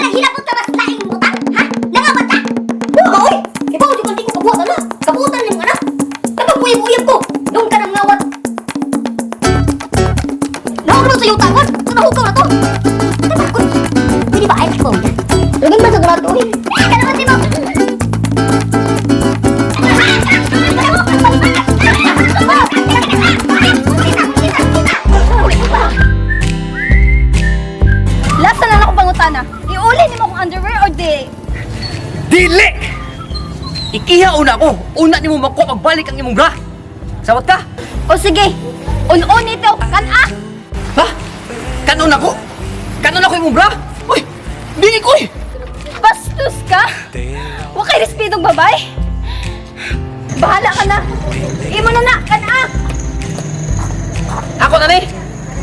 Naghilabot ka ba sa laing butang? Ha? Nangawat ka? Buha oy! Ibaw di ko kabuhat ana. Kabutan nimo ana. Kapag-uyab-uyab ko. Nung ka nang ngawat. Nahugaw sa iyong tangon. So nahugaw na to. Takot. Pwede ba ay ko? Lugin ba sa grato oy? Kalamat mo. Last na lang ako pangutana. Iuli nimo akong underwear or di? Dili! Ikiha una ko. Una nimo makuha pagbalik ang imong bra. Sawat ka? O sige, un-un ito, kan-a! Ha? Kanon ako? Kanon ako imong bra? Uy! Dili ko eh! Bastos ka! Wa kay respetong babae! Bahala ka na! Imo na na, kan-a! Ako na ni!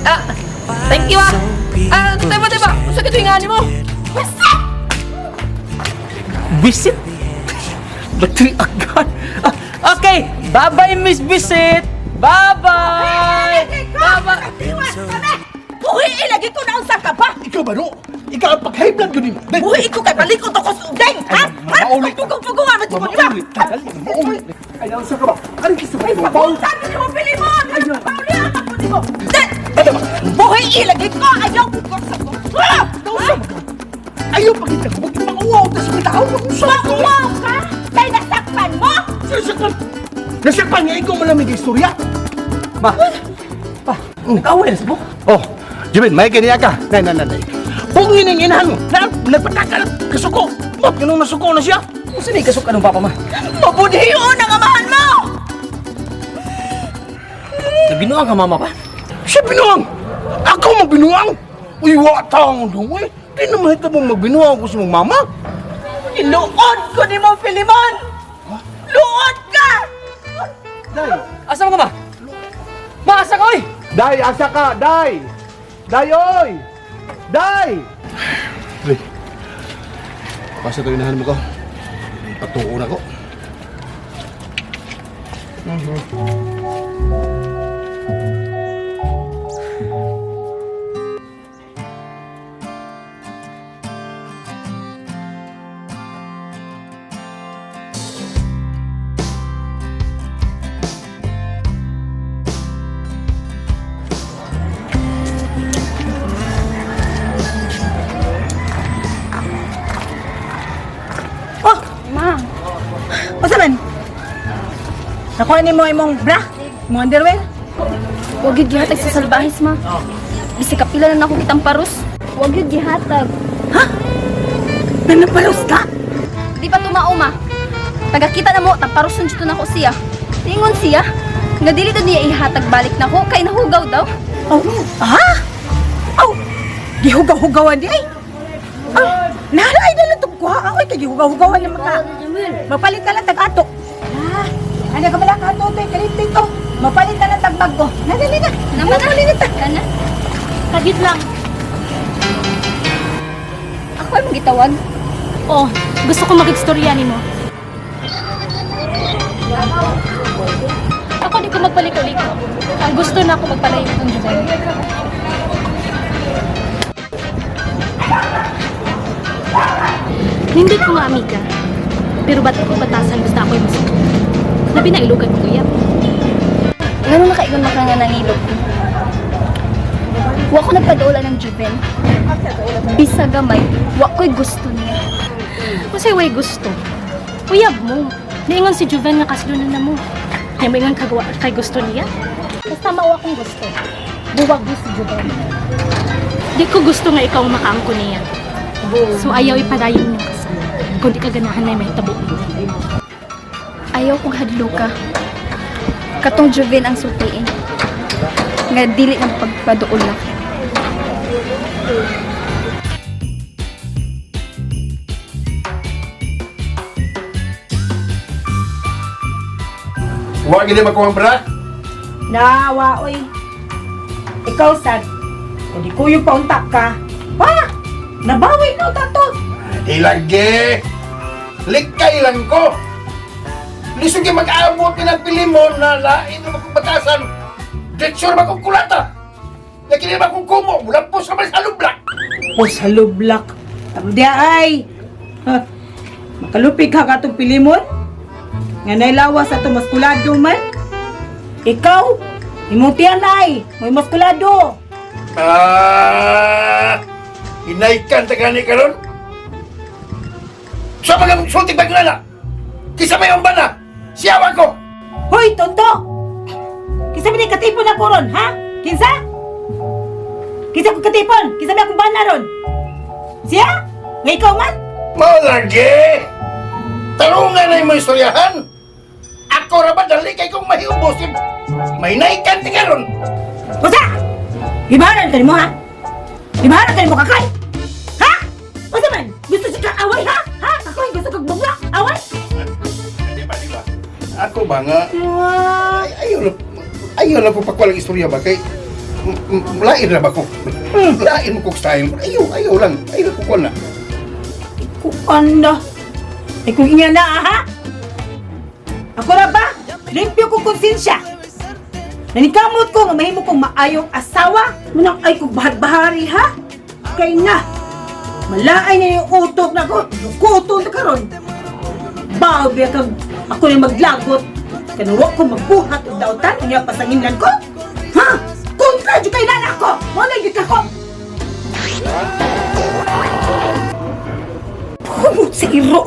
Ah, thank you ah! Ah, teba teba! Unsa ka tuwing mo? Wisit! Visit? Batoy agad. Ah, okay, bye-bye Miss Visit. Bye-bye. Bye-bye. Buhi ilagi ko na unsa ka ba? Ikaw ba no? Ikaw ang pag-high blood yun mo. Buhi ko kay balikot ako sa udeng, ha? Maulit. Pugong-pugongan mo di ba? Maulit. Maulit. Ay, nausa ka ba? Ano gusto mo? Maulit. Sabi ni mo Pilimon! Pauli ang ako nimo. Buhi ilagi ko ayaw ko sa ko. Ah! Nausa ka. Ayaw pagkita ko. Magpang-uwaw ta sa mga tao. Mag-usaw ka. Mauwaw ka? Kay nasakpan mo? Nasakpan. Nasakpan nga ikaw malamig ang istorya. Ma. Pa, nag-away na sa mo. Oh, Jubin, may kaniya ka. Nay, nay, nay, nay. Pungin ang inahan mo. Na, nagpatakal. Kasuko. Ba't ganun nasuko na siya? Unsa may kasuk anong papa ma? Mabudhion ang amahan mo! Nabinuang ka mama pa. Siya binuang! Ako magbinuang! Uy, wa taong dong, uy. Di naman ito mong magbinuang ko sa mong mama. Luod ko ni mo Pilimon! Luod ka! Day! Asa mo ka ma? Ma, asa ka oy? Day, asa ka! Day! Day, oy! Day! Uy, basta ito inahan mo ko. Patuo na ko. Oh, Ma, unsa man? Nakuha nimo imong bra? Imong underwear? wag yun gihatag sa salbahis, ma. Bisag kapila na nako kitang paros. Wag yun gihatag. Nanapalos ka? Di pa tumao, ma. Tagakita na mo, tamparos dito na ko siya. Tingon siya, nga dili daw niya ihatag balik na ko, kay nahugaw daw. Oh, ha? Oh, gihugaw-hugawan di ay. Ah, naraay na lang itong kuha. Ako kay gihugaw-hugawan naman ka. Mapalit na lang tag-ato. Ah, ano ka pala ka ato? Kalit dito. Mapalit na lang tag bago. Nadali na. Naman na. Nadali na ta. Kana, Kagit lang. ako ay magitawag. Oh, gusto ko mag-istorya nimo. Ako di ko magpaliko-liko. Ang gusto na ako magpalayo itong Juven. Nindot ko nga amiga. Pero ba't ko batasan basta ako'y masuko? Labi na ilugan ko uyab. Ngano nakaingon man ka nga nangilog ko. Wa ko nagpadula ng Juven. Bisa gamay, wa ko'y gusto niya. Unsay way gusto? Uyab mo. Niingon si Juven nga kaslunan na mo. Ay moingon kagawa kay gusto niya. Basta mao akong gusto. Buwag mo si Juven. Di ko gusto nga ikaw ang makaangko niya. So ayaw ipadayon niyong kasal. Kung di ka ganahan na may tabo. Ayaw kong hadlo ka. Katong Juven ang sultiin. Nga dili ng pagpaduol na. Huwag hindi makuha ang bra. Nawa, oy. Ikaw, sad. O di kuyo pa unta ka. Pa! Nabawi no tato. Di lagi. Likay lang ko. Lisod kayo mag-abot ni ng pilimon na lain na magpabatasan. Ditsure magkukulata. Nakini ba kung kumo? Mula po sa mga sa lublak. O sa lublak. Tamo diha ay. Ha, makalupig ka katong pilimon. Nga nailawas ato maskulado man. Ikaw, imong tiyan ay, may maskulado. Ah! Hinaykan ta gani karon? Sa mga sulti ba na? Kisa may umbana? Siyawa ko! Hoy, tonto! Kinsa man ni katipon ako ron, ha? Kinsa? Kinsa ko katipon? Kinsa may akong bana ron? Siya? Nga ikaw man? Mao lagi! Tarungan na imong istoryahan! Ako ra ba dali kay kong mahiubos? May naikan ti karon! Usa! Gibaharan ka nimo, ha? Gibaharan ka nimo kakay? Ha? Usa man? Gusto siya ka away, ha? Ha? Kakoy, gusto kag bugla? Away? Di ba, di ba? Ako ba nga? Ay, ayaw na, ayaw na po pakwalang istorya ba kay lain ra ba ko? Lain mo kong style. Ayaw, ayaw lang. Ayaw ko kuwan na. Kuan na. Ay kung iya na, ha? Ako ra ba? Limpyo ko konsensya. Nanikamot ko nga mahimo kong maayong asawa. Munang ay kong bahad-bahari, ha? Kay na. Malaay na yung utok na ko. Kuto na karon. Bawi kag ako na maglagot. Kanuwa ko magbuhat og dautan unya pasanginlan ko. Ha? Kontra jud kay nana ko. Wala gyud ka ko. Pumot sa iro.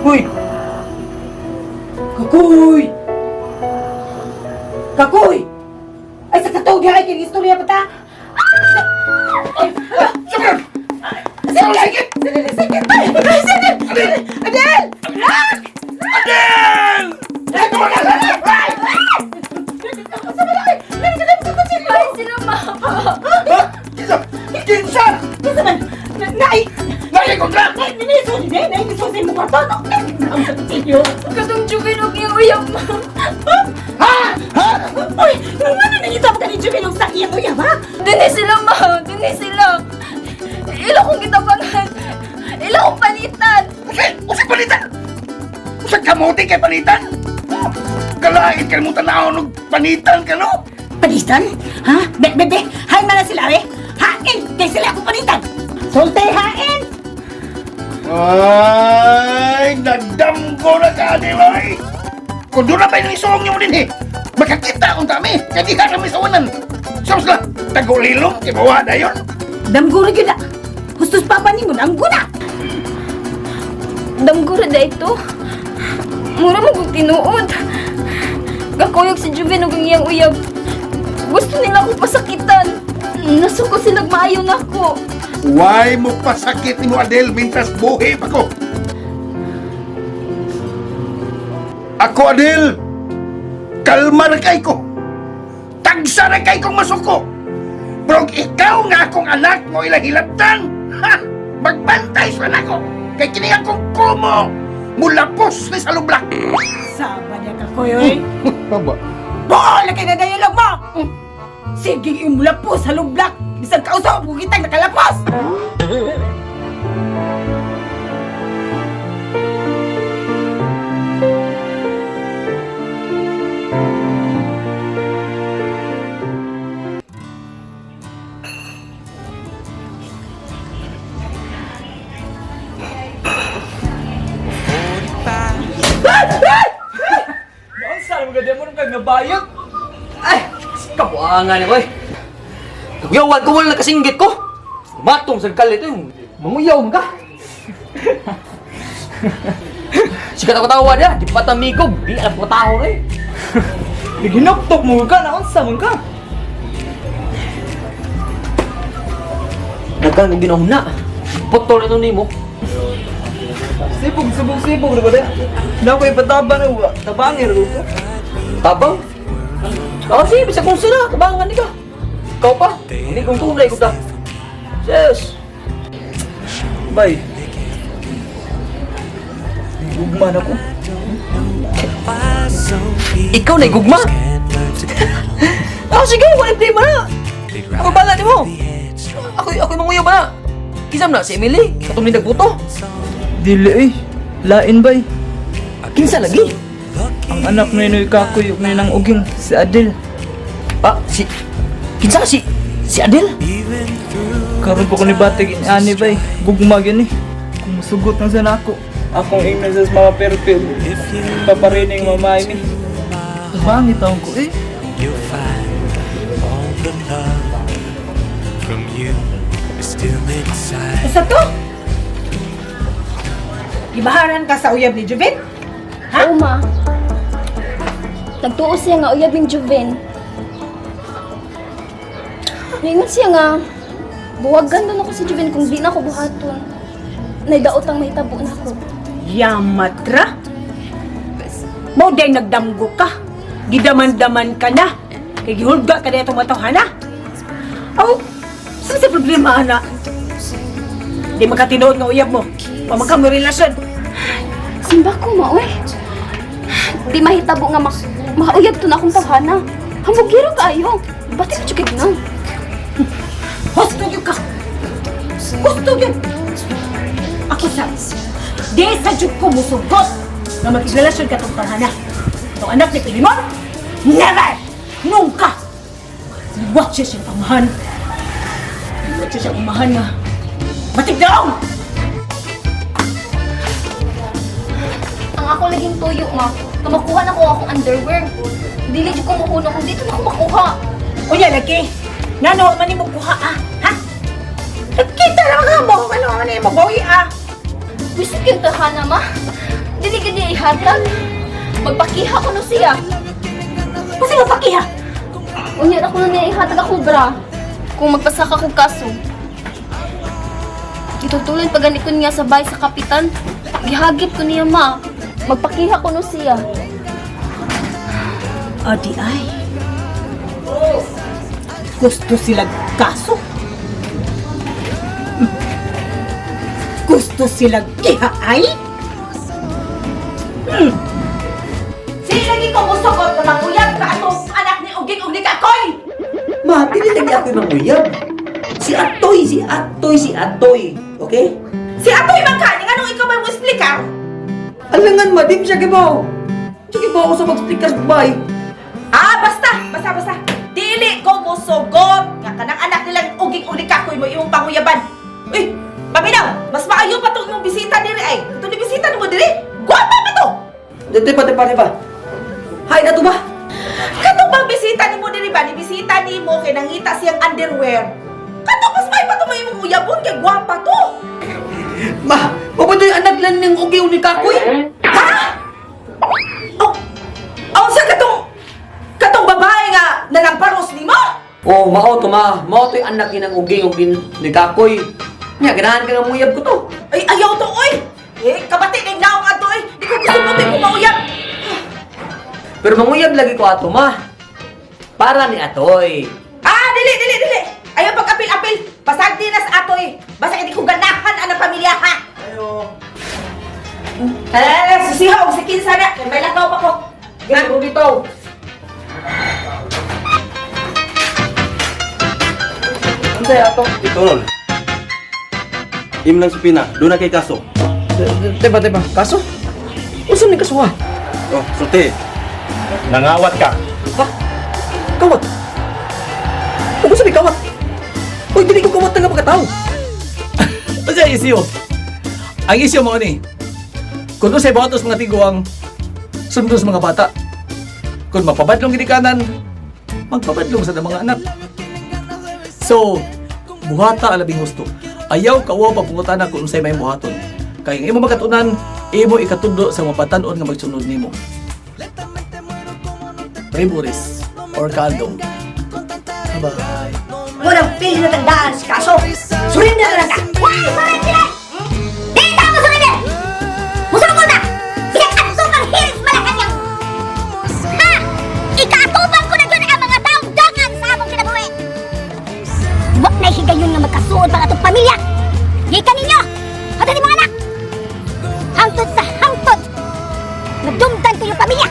Uy! Kakoy! Kakoy! Ay, sa katog ay kini istorya pa ta. Sabron! Sige! Sige! Sige! Sige! Adel! Ah! Adel! Ito ka na! Ay, sila ma. Ha? Kinsa? Kinsa? Kinsa man? Nay! Nay kontra! Nay! Niniso ni Nay! Niniso sa imong kwarto! Ang sa kutsilyo! Katong Juven og iyang uyab ma. Ha? Ha? Uy! Nung ano nangita pa ka ni Jubil sa iyang uyab, ha? Dini sila ma, dini sila. Ila kong gitabangan. Ila kong palitan. Usay! Usay palitan! Usay kamote kay palitan! Kalain ka mo tanaw og panitan ka no? Panitan? Ha? Be, be, be! Hain man na sila, eh! Hain! Kay sila akong panitan! Sultay, hain! Ay, nagdamgo na ka, Adel, ay! Kung doon na ba yung isuong niyo din, eh? Makakita akong kami, kaya di kami sa unan. Sa sila, tagulilong, kibawa na yun. Damgo ra gyud na! Hustos papa nimo, damgo na! Damgo ra da ito. Mura mo kong tinuod. Gakuyog si Juven og ang iyang uyab. Gusto nila akong pasakitan. Nasuko sila maayo nako. Why mo pasakit ni mo, Adel, mintras buhi pa ko? Ako, Adel, kalma na kay ko. Tagsa na kay kong masuko. Pero ikaw nga akong anak mo ilahilatan. Ha! Magbantay sa anak ko. Kay kini akong kumo. Mulapos ni sa lublak. Sama niya ka, koy, oy! Tama. Buol na kay na dialog mo! Sige, imulapos sa lublak! Bisan kausap ko kitang nakalapos! Noon sa mga demon kag nabayot. Ay, kabuangan ko eh. Naguyawan ko wala nakasinggit ko. Matong sa kalit eh. Manguyaw man ka. Sikat ako tawa niya, di pa tamigog, di alam ko tao eh. Ginuktok mo ka, naunsa man ka. Daghang kong ginahuna. Putol ito nimo. Sibog, sibog, sibog, diba di? Na ko'y pataba na, wa. Tabangir ko. Tabang? Ah, sige, bisa kung sila, tabangan ni ka. Ikaw pa, hindi kong tunay ko ta. Sis, Bay. Gugma na ko. Ikaw na gugma? Ah, sige, wala problema na. Ako bala ni mo. Ako, ako manguyaw ba na? Kinsa man na si Emily? Katong ni nagbuto. Dili eh. Lain bay. Kinsa lagi? Ang anak ni Noy Kakoy ug ni nang uging si Adel. Ah, si kinsa si si Adel? Karon pa ko ni batig ani bay. Gugma gyud ni. Kung musugot na sana ako. Akong ingnan sa mga perpil. Paparining mamay mi. Bangit taon ko eh. You'll find all the love from you is still inside. Usa to? Gibaharan ka sa uyab ni Juvin? Ha? Oo, ma. Nagtuo siya nga uyab ning Juven. Ningon siya nga, buwagan doon ako si Juven kung di na ako buhaton. Naidaot ang mahitabo na ako. Yamatra? Mo day nagdamgo ka. Gidaman-daman ka na. Kay gihulga ka na itong matawhana. Aw, saan sa problema, ana? Di makatinuod nga uyab mo. Pamagka mo relasyon. Simba ko, ma, uy. Di mahitabo nga mauyab to na akong tawhana. Hambugiro kayo. Ba't ka chukig na? Husto yun ka! Husto yun! Ako sa, di sa jud ko musugot nga makigrelasyon ka tong tawhana. Itong anak ni Pilimon? Never! Nunca! Liwat siya siyang pamahan. Liwat siya siyang umahan nga. Matigdaong! Ang ako laging tuyo, ma. Nga makuha na ko akong underwear. Dili jud ko makuha kung dito na ako makuha. Unya lagi, ngano man nimo kuha ah, ha? Nagkita naman nga mo, ano man nimo bawi ah. Wisit kayong tahana, ma. Dili ka niya ihatag. Magpakiha ko no siya. Kasi mo pakiha. Unya ako na niya ihatag ako, bra. Kung magpasaka kong kaso. Itutuloy pa gani ko niya sa bahay sa kapitan. Gihagit ko niya, ma. Magpakiha ko no siya. Adi ay. Gusto sila kaso. Gusto sila kiha ay. Sige lagi ko musugot na manguyab ka atong anak ni Uging ug ni Kakoy. Ma, dili lagi ako manguyab. Si Atoy, si Atoy, si Atoy. Okay? Si Atoy man kani nganong ikaw man mo explicar? Alangan ma, di mo siya kibaw. Siya kibaw ako sa mag-speaker bay. Ah, basta, basta, basta. Dili ko musugot nga kanang anak nilang uging uli kakoy mo imong panguyaban. Uy, paminaw, mas maayo pa tong imong bisita diri ay. Ito ni bisita nimo diri. Gwapa pa to. Di ba, di ba, di ba? Hay na to ba? Katong bang bisita nimo diri ba? Ni bisita nimo kay nangita siyang underwear. Katong mas maayo pa to mo imong uyabon kay gwapa to. Ma, mabuti yung anak lang ng ugi ni Kakoy. Ha? Oh, oh sa katong katong babae nga nalamparos nimo? Oh, mao to ma. Mao to yung anak ni ng ugi ug ni Kakoy. Nya, ganahan ka nga muyab ko to. Ay, ayaw to, oy! Eh, kabati na yung naong ato, oy! Di ko gusto mo ito yung mauyab! Pero manguyab lagi ko ato ma. Para ni Atoy. Ah, dili, dili, dili! Ayaw pag-apil-apil! Basag di na sa ato, eh! Basta hindi ko ganahan ang pamilya, ha? Ayo. Ala, susiha og si Kinsa na! Kay may lakaw pa ko! Ganun dito. Unsay ato? Ito Im lang supina, doon na kay kaso. Teba, teba. Kaso? Unsa ni kaso ha? Oh, sulti. Nangawat ka. Ha? Kawat? Ug unsa ni kawat? Uy, dili ko kawat nga pagkatao. Unsa ang isyu? Ang isyu mao ni. Kung unsay buhatos mga tiguang, sundon sa mga bata. Kung mapabadlong ginikanan, magpabadlong sa mga anak. So, buhata ang labing husto. Ayaw kauwaw pagpungutana kung unsay may buhaton. Kay ang imo makatunan, imo ikatudlo sa mga batan-on nga magsunod nimo. Riburis or Kaldong. Bye-bye. Walang pili na tandaan si kaso. Surrender na lang ka! Why surrender? Di ta mo surrender! Musuko na! Bisag adto kang hirit Malacanang! Ha! Ikaatubang ko na gyud ang mga taong dangan sa among kinabuhi! Wa na higayon nga magkasuod pa atong pamilya! Gikan ninyo! Hantod mga anak! Hangtod sa hangtod! Nagdumtan ko yung pamilya!